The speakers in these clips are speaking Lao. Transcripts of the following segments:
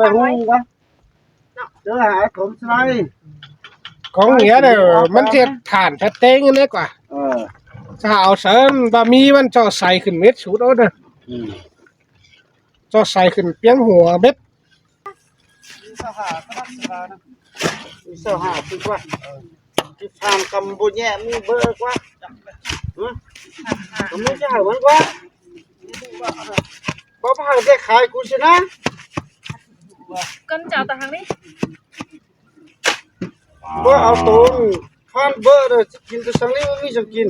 ໄປຫຸ່ງກະ ເຈີຫາຖົມສະໄລ ຂອງເຫືອເດີ ມັນເຮັດຖ່ານແທ້ເຕັງອັນນີ້ກວ່າ ເອີ ຖ້າເອົາໃສ່ບະໝີ່ມັນເຈາະໃສ່ຂຶ້ນເມັດສູດໂອດເດີ ອືມ ເຈາະໃສ່ຂຶ້ນປຽງຫົວເມັດ ມີຊາວຫ້າຄືວ່າ ທີ່ຜ່ານກຳບໍ່ແຍະມີເບີກວ່າ ຮະ ກຳບໍ່ແຍະມັນກວ່າ ບໍ່ຜ່ານແຍະຂາຍກູຊິນະ ເກີນຈາກຕາທາງນີ້ ບໍ່ເອົາໂຕນ ຜ່ານເບີເດີ ກິນແຕ່ສັງນີ້ບໍ່ມີສັງກິນ.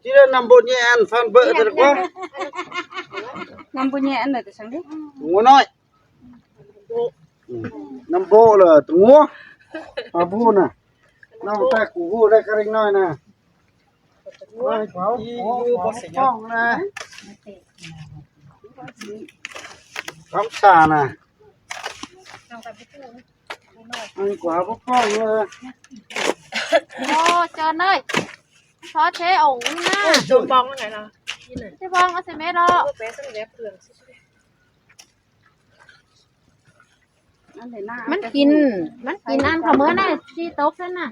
ທີ່ໄດ້ນຳບົດແຍອັນຟັນເບີແຕ່ກວ່າ ນຳບົດແຍອັນເດີແຕ່ສັງເດ ງົວນ້ອຍ ອືມ ນຳໂບເລີຍ ງົວ ອາບູນະ ນ້ອງແຕ່ກູຮູ້ໄດ້ກະເລັກນ້ອຍນະ ຢູ່ບໍ່ເສຍ ຄຳສານະ ອັນກວ່າບໍ່ປ້ອງເລີຍ ໂອ້ ເຈີເນີຍ ຊອດເຊອອກນະ ໂອ້ຍ ຈະບອງໄງລະ ຈະບອງເອົາໃສ່ເມັດເນາະ ມັນກິນ ມັນກິນອັນເຂົ້າເມືອນະ ຊິຕົກຊັ້ນນະ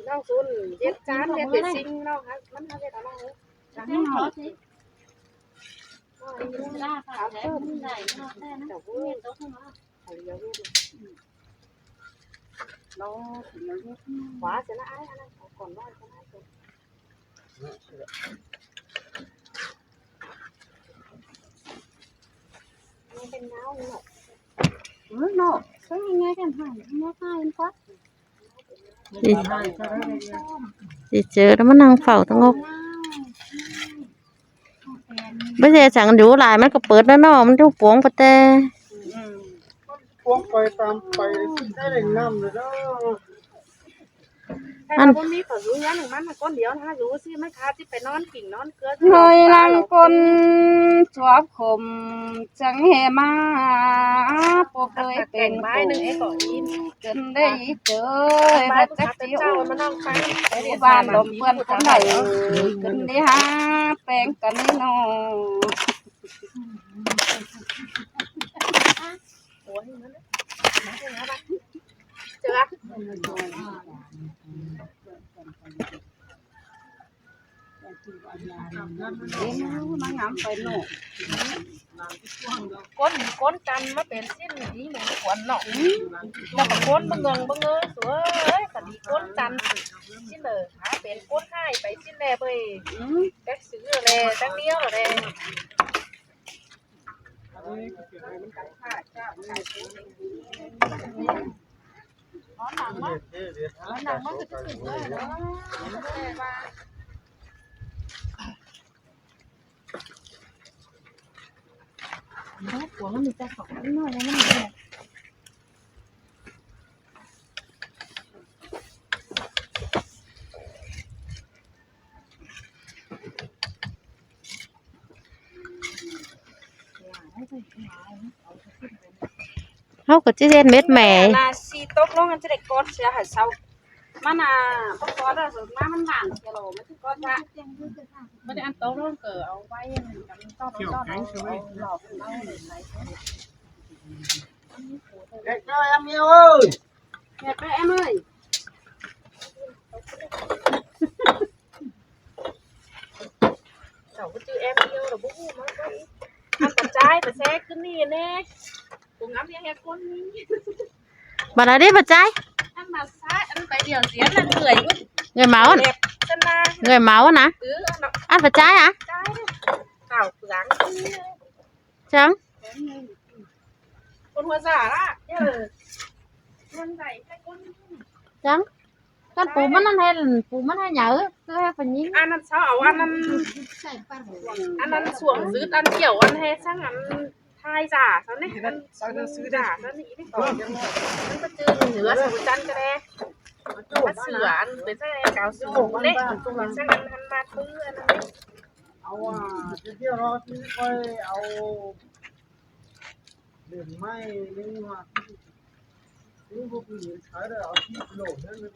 ນ້ອງຊຸນເຮັດຈານເຮັດເປັນສິ່ງເນາະ ມັນເຮັດເອົາເນາະ ຈານນີ້ເນາະ ເອົາເຂົ້າເມືອນໄດ້ເນາະ ແຕ່ນະ ເຈົ້າເອີຍ ຕົກເນາະ ເອົາເລີຍ ເນາະ ເອົາເລີຍ ຂວາຊະນະອ້າຍ ອັນນັ້ນເອົາກ່ອນໄວ້ຊະນະ ມັນເປັນເງົາເນາະ ເອີເນາະ ເປັນຍັງໄງກັນຫາ ແມ່ຄ້າເຫັນປະ ຊິ ຊິເຈີແລ້ວມານັ່ງເຝົ້າຕະງົກ ບໍ່ເຮັດຫຍັງຢູ່ຫຼາຍ ມັນກໍເປີດແລ້ວເນາະ ມັນຢູ່ປວງປະແຕ ອືມ ປວງໄປຕາມໄປໄດ້ເລັ່ງນ້ຳເລີຍເດີ ອັນ ບໍ່ມີເຂົາຢູ່ເຮືອນຂອງມັນຄົນດຽວນະ ຢູ່ຊິມັນຄາຊິໄປນອນກິງນອນເກືອ ເຮີຍ ລັງຄົນຊອບຄົມ ຈັ່ງແຫ່ມາ ພົບເລີຍເປັນຄູ່ ເກີນໄດ້ເຈີ ແລ້ວຈັກຊິໂອ ຢູ່ບ້ານລົມເປື້ອນຄົນໃດ ເກີນໄດ້ຫາແປງກັນເນາະ ໂອ້ຍ ເຈີ ມັນງາມໄປເນາະ ກົ້ນ ກົ້ນຈັນມາເປັນຊິ້ນດີແມ່ນຄວນເນາະ ອືມ ແລ້ວກໍກົ້ນບະເງິງບະເງິງ ສວຍ ຄັນມີກົ້ນຈັນຊິ້ນເດີ ຫາເປັນກົ້ນຫາຍໄປຊິ້ນແດ່ເວີຍ ອືມ ແຕັກຊື້ແດ່ ແຕັກໜຽວແດ່ ເຮົາກໍຊິເຮັດເມັດແໝ່ ນາຊິຕົກລົງ ມັນຈະໄດ້ກອດເສຍໃຫ້ເຊົາ ມັນນະ ບໍ່ກອດແລ້ວ ມາມັນຫວານເສຍໂລ ມັນຊິກອດວ່າ ບໍ່ໄດ້ອັນຕົກລົງ ກໍເອົາໄວ້ກັນ ຕ້ອງເອົາ ຕ້ອງເອົາ ເອົາຫຼອກເອົາໄປ ເຮັດແລ້ວແອມເອີຍ ເຮັດໄປແອມເອີຍ. ເຈົ້າກໍຈື່ແອບດຽວລະບໍ່ຮູ້ມາກ່ອນ ອັນກະຈາຍໄປແຊຂຶ້ນນີ້ແນ່ ຜູ້ງາມຮຽກແຮກຄົນນີ້ ບັດໃດເດ້ປະຈາຍ ອັນມາຊາຍ ອັນໄປດຽວເສຍນະເມື່ອຍ ເອື້ອຍເມົາ ແອບຊະນາ ເອື້ອຍເມົານະ ເອີ ອັນປະຈາຍອະ ຈາຍເດ້ ເຂົ້າເປືອງ ຈັ່ງ ຄົນຫົວສາລະ ເອີ ເລື່ອງໃດແຕ່ຄົນ ຈັ່ງ ຄັນປູມັນນັ້ນໃຫ້ ປູມັນໃຫ້ຫຍັງ ຄືໃຫ້ຜູ້ຍິງ ອັນນັ້ນເຊົາເອົາ ອັນນັ້ນ ອັນນັ້ນຊ່ວງຊືດ ອັນກ່ຽວ ອັນໃຫ້ຊ່າງ ອັນຖ່າຍສາເຊົານີ້ ອັນສາເດີຊືດ ສາເຊີນີ້ນີ້ ມັນກໍຈື່ເໜືອສາຈັນກໍແດ່ ມາເສືອ ອັນເປັນໃສ່ກາວສູງເດ້ ເປັນໃສ່ອັນ ອັນມາຄືອັນນັ້ນນີ້ ເອົາວ່າ ດຽວເຮົາຊິໄປເອົາ ເຫຼັ້ມໄມ້ນີ້ວ່າ ນີ້ບໍ່ມີໃຜໄດ້ເອົາທີ່ໂລດນັ້ນເລີຍ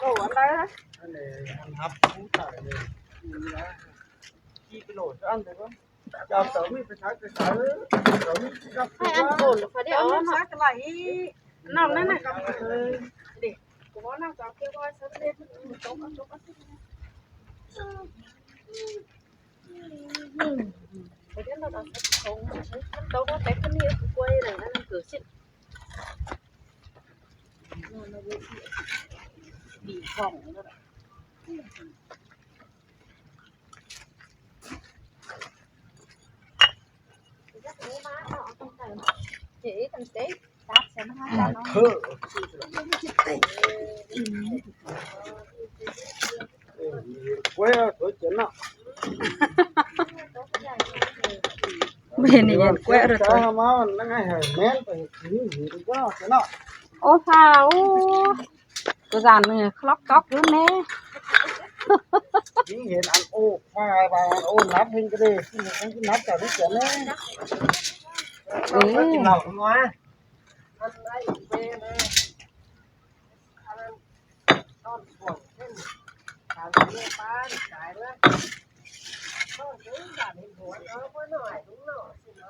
ໂລດອັນໃດນະ ອັນນີ້ ອັນຮັບຜູ້ຕາຍເລີຍ ນີ້ລະ ທີ່ໂລດອັນໃດວະ ເຈົ້າເຂົາມີໄປໃສໄປໃສ ເຂົາມີກັບ ໃຫ້ອັນໂກນ ຂ້ອຍໄດ້ເອົາເນາະ ນອກນັ້ນນະ ເອີ ເດ້ ກູເວົ້ານຳເຈົ້າ ເກັບໄວ້ຊະເດ້ ຕົກເອົາ ຕົກເອົາ ໄປເດີ ເອົາ ຕົກເອົາ ມັນຕົກເອົາ ແຕ່ຄົນນີ້ເອົາກວຍນັ້ນ ອັນນັ້ນຄືຊິ ດີຂອງ ໂອ້ ຟ້າ ໂອ້ ກະຈານນີ້ຄລັອກກອກຢູ່ແນ່ ນີ້ເຫັນອັນໂອ້ ວ່າອັນໂອ້ ນັບເຫັນກະເດ ກິນ ກິນນັບເຈົ້ານີ້ເຈົ້າແນ່ ເອີ ກິນເຫຼົ້າ ອັນໄດ້ເວນະ ອັນນັ້ນ ຕອນພວກເປັນ ຕາມເມຍປານຕາຍເລີຍ ເຫັນຫົວເນາະ ບໍ່ໜ້ອຍ ລຸງເນາະ ຊິມາ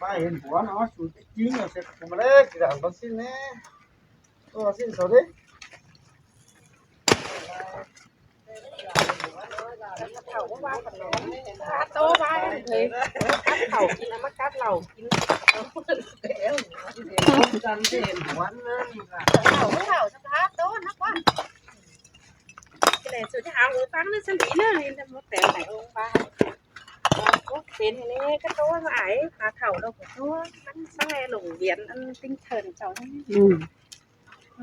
ມາເຫັນຫົວເນາະ ສູດຈິງ ເອົາເສັດມາເລີຍ ກິນອັນບໍ່ສິ້ນແນ່ ກໍສິ້ນເຂົາເດ້. ເຖົ້າບໍ່ວ່າກັນເນາະ ພາໂຕວ່າເລີຍ ເຂົາກິນ ເອົາມາກັດເຫຼົ້າກິນ ເຖົ້າ ເຖົ້າ ພາໂຕນັກວ່າ ແຫຼະ ສຸດຍາດ ເອົາຟັງນຳຊັ້ນດີເນາະ ເຫັນແຕ່ໝົດແຕ່ໄປໂອງວ່າ ເປັນແນ່ກະໂຕວ່າອ້າຍ ພາເຖົ້າດອກໂຕ ມັນສັງແລຫຼົງວຽນອັນຕິງເທີນເຈົ້າ ອືມ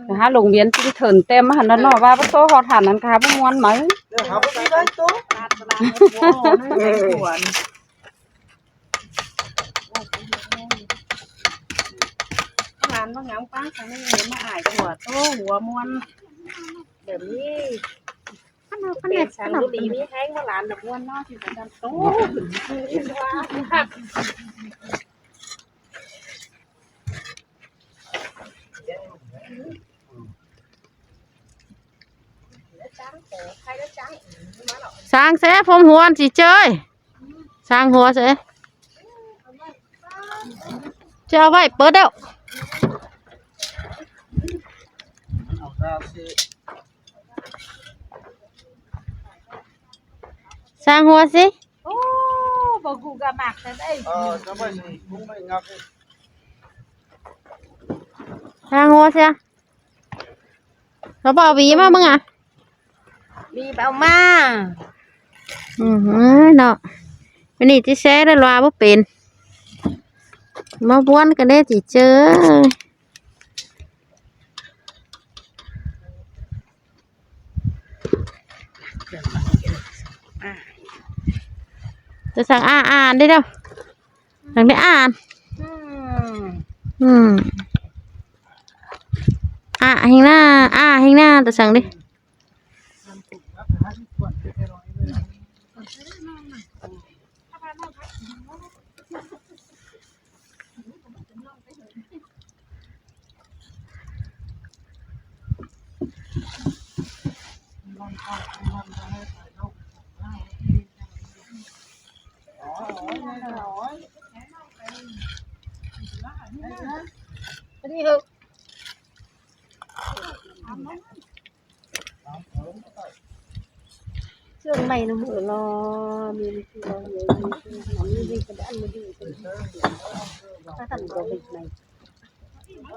ໄປຫາຫຼົງວຽນຈິງເທີນແຕ່ມາຫັ້ນນະເນາະ ວ່າປະໂຕເວົ້າທ່ານນັ້ນກະຫາບໍ່ມ່ວນໃໝ່ ເອີ ຫາບໍ່ໄດ້ໂຕ ຕະຫຼາດ ຕະຫຼາດ ໂອ້ ນັ້ນແມ່ນຄວນ ຫຼານມາຫຍັງຟັງທາງນີ້ ມາອ້າຍຫົວໂຕ ຫົວມ່ວນແບບນີ້ ຄັນເຮົາ ຄັນເຮົາ ຄັນເຮົາ ດີມີແຮງ ວ່າຫຼານດອກມ່ວນເນາະ ຊິໄປນຳໂຕ ຊ່າງແຊະຜົມຫົວຊິເຈີຍ ຊ່າງຫົວເສຍ ຈະເອົາໄວ້ ເປີດແລ້ວ ຊ່າງຫົວຊິ ໂອ້ ບໍ່ກູກະໝາກແທ້ເດ້ ເອີ ຈະໄວ້ ຊ່າງຫົວເສຍ. ລາວບໍ່ເອົາຫວີມາເບິ່ງອະ ຫວີບໍ່ເອົາມາ ອືມ ເອີຍເນາະ ມື້ນີ້ຕິແຊະແລ້ວວ່າບໍ່ເປັນ ມາບ້ວນກັນເດ້ຕິເຈີ ຈະສັ່ງອາອ່ານເດ້ເນາະ. ຈັ່ງໄດ້ອ່ານ ອືມ ອືມ ອ່າແຮງນາ ອ່າແຮງນາ ຕາສັງເດ້ ເຄື່ອງໃໝ່ນຳເອີລອ ມີທີ່ວ່າເອີ ມີທີ່ກະດານ ມີທີ່ກະດານ ຖ້າຊັ້ນກໍເປັນໃໝ່. ເ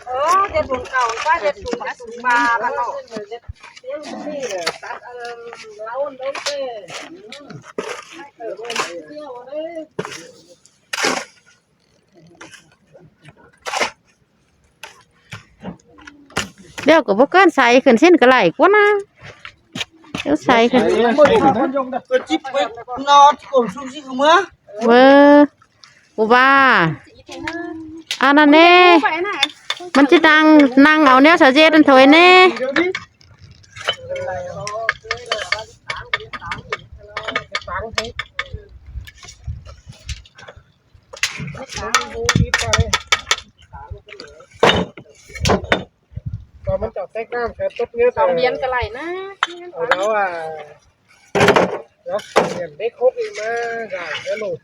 ອີ ເຮັດບຸນເກົ່າ ວ່າເຮັດບຸນບາບາດເນາະ. ເອີ ເອົາເດ້ ເອີ ເອົາເດ້. ແລ້ວກໍບໍ່ເກີນໃສ່ຂຶ້ນເຊັ່ນກໍໄຫຼກວ່ານະ ແລ້ວໃສ່ຂຶ້ນ ເອີ ຈິບໄປນອນທີ່ກົມຊຸກຊິເມືອ ເວີ ບໍ່ວ່າ ອັນນັ້ນແດ່ ມັນຊິນັ່ງ ນັ່ງເອົາແນວສາເຈດນັ້ນຖອຍແດ່. ກໍມັນຈະແຕກຕ່າງກັນຕົບເງິນ ສອງດຽນກໍໄຫຼນະ ເອົາແລ້ວວ່າ ເນາະ ດຽນເດັກຫົກອີກມາ ໄດ້ແລ້ວໂຫຼດ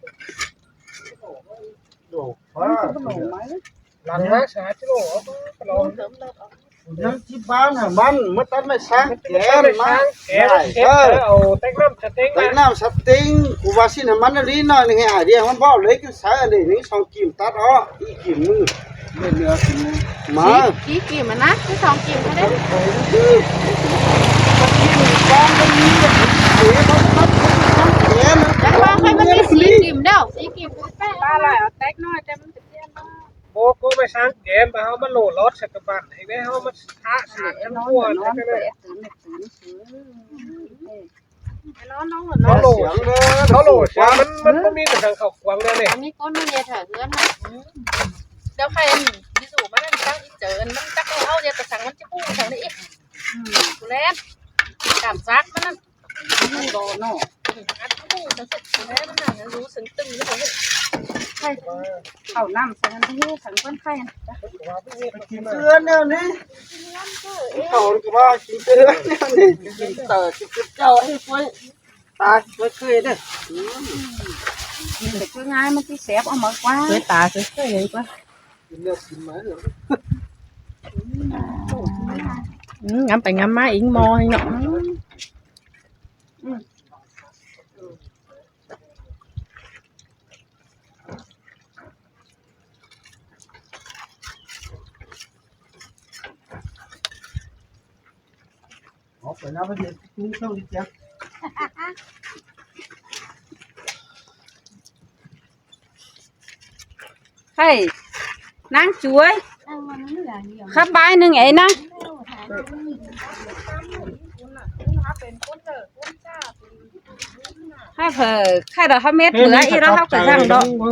ໂອ້ ຫຼັງມາສາມກິໂລ ເອົາໄປລອງ ຍັງຊິບ້ານຫາມັນ ມາຕັດໄມ້ຊາງແກນມາ ເອີ ເອົາແຕັກນ້ຳສະຕິງ ແຕັກນ້ຳສະຕິງ ກູວ່າຊິໃຫ້ມັນອັນນີ້ໜ້ອຍໜຶ່ງ ໃຫ້ອາຍດຽວມັນບໍ່ເຫຼັກ ໃສ່ອັນນີ້ໜຶ່ງສອງກີບຕັດອອກ ອີກກີບມື ເຫຼືອ ມາ ສີ່ ສີ່ກີບມັນນະ ຄືສອງກີບເທົ່າໃດ ຈັກວ່າໃຫ້ມັນມີສີ່ກີບເດີ້ ສີ່ກີບ ປາຫຼາຍ ເອົາແຕັກນ້ອຍ ແຕ່ມັນ ໂກໂກ້ໄປສ້າງເກມ ໄປເຮົາມາໂຫຼດລອດໃສ່ກະບານ ໃຫ້ໄດ້ເຮົາມາທະສາດກັນທົ່ວ ນອນ ນອນ ເຮົາໂຫຼດ ເຮົາໂຫຼດ ມັນ ມັນບໍ່ມີກະສັງເຂົ້າກວາງແນວນີ້ ມີຄົນມາເຮັດໃຫ້ເຮືອນນະ ແລ້ວໃຜອັນ ວິສູ ມັນຕັ້ງອີເຈີ ມັນຈັກໃຫ້ເຮົາເຮັດກະສັງ ມັນຈະຮູ້ກະສັງໄດ້ອີກ ອືມ ແລ້ວການຊັກມັນນັ້ນ ມັນບໍ່ເນາະ ອັນຮູ້ຈັກຊິແລ້ວມັນຫາຮູ້ເຊິ່ງຕຶງນີ້ ໃສ່ເຂົ້ານ້ຳໃສ່ຫັ້ນ ເຮັດສັງເພິ່ນໄຂ່ຫັ້ນ ໄປກິນເທື່ອແນວນີ້ ເຂົາກໍວ່າກິນເທື່ອແນວນີ້ ກິນເຕີກິນເຈົ້າໃຫ້ໄປ ຕາໄປເຄີຍເດີ້ ອືມ ກິນແຕ່ຄືງ່າຍ ມັນຊິແຊບ ເອົາມາກວ່າ ເຄີຍຕາເຄີຍເລີຍກວ່າ ກິນແລ້ວກິນມາ ອືມ ງຳໄປງຳມາອີກໝໍ້ເນາະ ອືມ ອືມ ອອກໄປນຳ ມັນເຮັດຕຸ້ງເຂົ້າອີກຈ້ະ ໃຫ້ນາງຈວຍ ຂັບບາຍໜຶ່ງເອນະ ໃຫ້ເຜີ ໃຫ້ດອກເຮົາເມັດເຫຼືອອີກແລ້ວເຮົາກໍສັ່ງດອກ ເອີ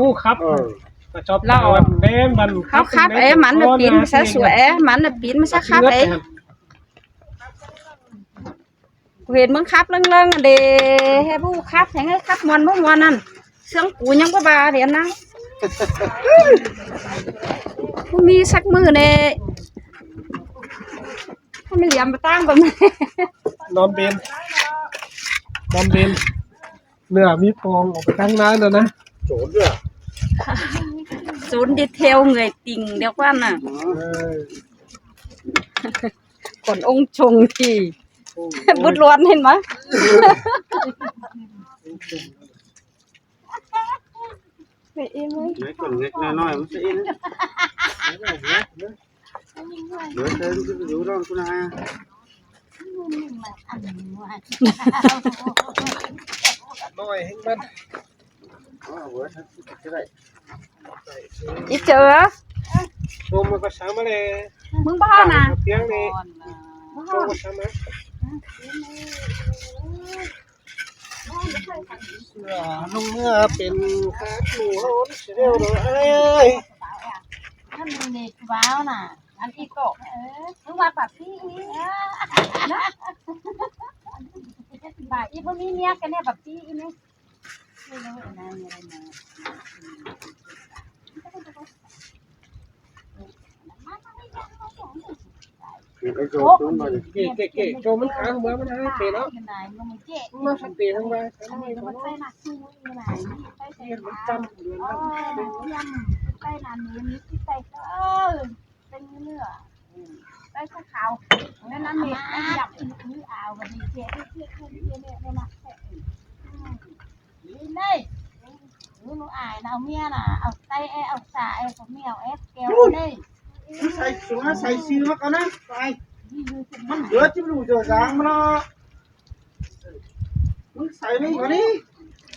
ລາວ ເຮົາຂັບເອ ມັນນະປີນມາຊະ ສວຍເອ ມັນນະປີນມາຊະ ຂັບເອ ກູເຫັນມຶງຂັບເລິ່ງໆ ເດ ໃຫ້ຜູ້ຂັບ ໃຫ້ ໃຫ້ຂັບມ່ວນບໍ່ມ່ວນນັ້ນ ເຄື່ອງກູຍັງບໍ່ບາດຽວນະ ບໍ່ມີສັກມື້ແນ່ ໃຫ້ມັນຫຼຽມໄປຕັ້ງແບບນັ້ນ ນອນເບນ ນອນເບນ ເນື້ອມີປອງອອກໄປທາງໜ້າແລ້ວນະ ໂຈນເດ້ອ ໂຈນດີເທວເງີຍຕິ່ງດຽວກ່ອນນະ ເອີ ກ່ອນອົງຊົງທີ່ບຸດລ້ວນເຫັນບໍ່ ໄປເອງເລີຍ ໄປກ່ອນເລັກນ້ອຍ ມັນຊິເອງ ເດີນເດີນຢູ່ນອນພຸ້ນນະ ໜ້ອຍແຮງມັນ ເອົາເວີ ອີເຈີ ໂທມາກໍຊ່າງມາແລ້ວ ມຶງບໍ່ເອົານະ ຕຽງນີ້ ໂທມາຊ່າງມາ ເສືອລົງເມືອເປັນຂາດໝູເຮົາຊິແນວໃດ ເອີຍ ມັນເດັກວາວນະ ອັນອີກກໍ ເອີ ມຶງວ່າປາກປີ້ອີ ເອີ ບາດອີບໍ່ມີເມຍກັນແນ່ ປາກປີ້ອີນີ້ ເກະ ເກະ ເກະ ໂຈມັນຂາງເມືອມັນໃຫ້ເຕະເນາະ ມາສະເຕະທັງວ່າ ມັນຈຳ ເປັນເນື້ອ ໄປຊະຂາວ ນັ້ນ ນັ້ນ ນີ້ ມັນຢາກ ອື ອາ ວັນນີ້ ເຈ ເຈ ເຈ ເຈ ເຈ ເຈ ນີ້ ນີ້ ນີ້ ນີ້ ນີ້ ນີ້ ນີ້ ນີ້ ອາຍນະ ເອົາເມຍນະ ເອົາໄຕ ເອົາສາ ເອົາເຂົາໝຽວ ເອົາແກ້ວ ນີ້ ໃສ່ ໃສ່ຊື່ມາກ່ອນນະ ໄປ ມັນເບີດ ຈະບໍ່ຮູ້ຈະສາງມັນເນາະ ມຶງໃສ່ນີ້ກ່ອນນີ້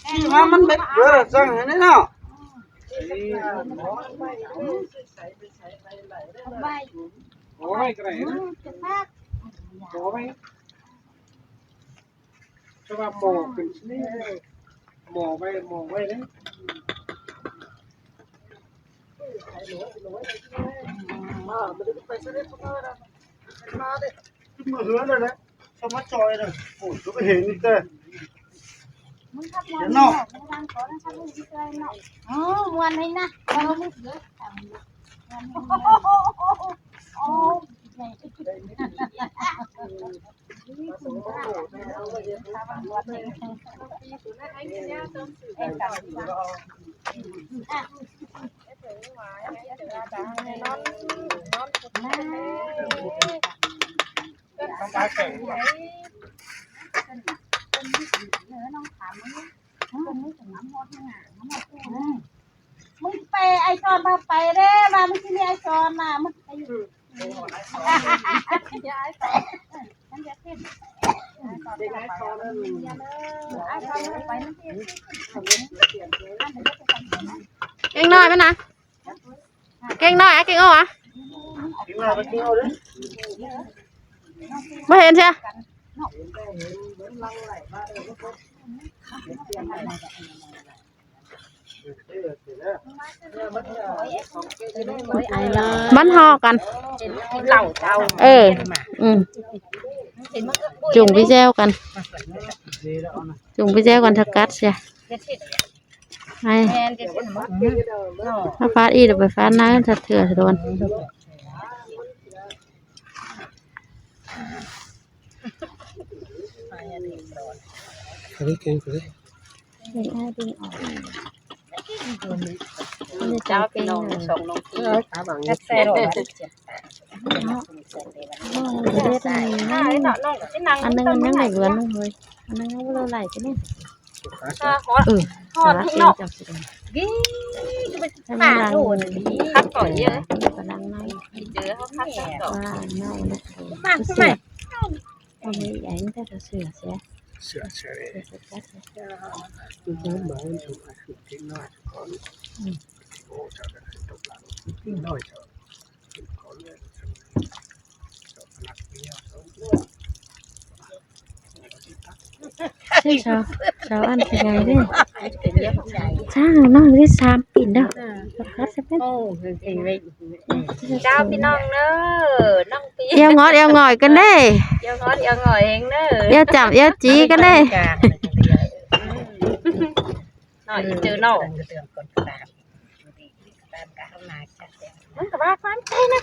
ທີ່ວ່າມັນເບັດເບີດຈັ່ງຫັ້ນເນາະ ໄປ ໝໍໄວ້ກໍໄດ້ນະ ໝໍໄວ້ ແຕ່ວ່າໝໍຂຶ້ນ ໝໍໄວ້ ໝໍໄວ້ເດ້. ມາ ມາເດີ ໄປຊະເດ້ ມາເດີ ຂຶ້ນມາເຮືອນເລີຍນະ ເຂົ້າມາຈອຍເດີ. ໂອ້ຍ ກໍເຫັນນີ້ແຕ່ ເນາະ ໂອ້ ມ່ວນເລີຍນະ ໂອ້. ມຶງໄປໄອຊອນ ພາໄປເດ້ ວ່າມັນຊິມີໄອຊອນນະ ມັນໄປຢູ່ ເກັ່ງນ້ອຍມັນນະ ເກັ່ງນ້ອຍ ອາ ເກັ່ງໂອ ອາ ບໍ່ເຫັນເຊຍ. ມັນຫໍ່ກັນ ເອີ ອືມ ຈຸ່ງໄປແຊວກັນ ຈຸ່ງໄປແຊວກັນ ຖ້າກັດເສຍ ໄປ ມາຟາດອີກ ໄປຟາດໜ້າ ສະເທືອນສະທ້ອນ. ເຈົ້າ ພີ່ນ້ອງ ສອງນ້ອງພີ່ ອັນໜຶ່ງມັນຍັງໄດ້ເຫຼືອໜຶ່ງເຮີ້ຍ ອັນໜຶ່ງຍັງບໍ່ໄດ້ຫຼາຍປານນີ້. ເອີ ຮອດເນາະ ນີ້ຄືເປັນປາໂດນຄັກກ່ອນເຢີ ກຳລັງໃນ ເຈີເຮົາຄັກກ່ອນ ມາ ມາ ເສືອ ເສືອ ເສືອ ເສືອ ເຈົ້າ ເຈົ້າອັນເປັນຫຍັງເດ້ ຊ້າງນ້ອງໄດ້ສາມປີນເດີ້ ເຈົ້າ ພີ່ນ້ອງເດີ ນ້ອງປີ ອຽວງອດອຽວຫງອຍກັນເດ້ ອຽວງອດອຽວຫງອຍເອງເດີ ອຽວຈ້ຳອຽວຈີກັນເດ້ ນ້ອງອີເຈີນ້ອງ ມັນກໍວ່າຄວາມໃຈນະ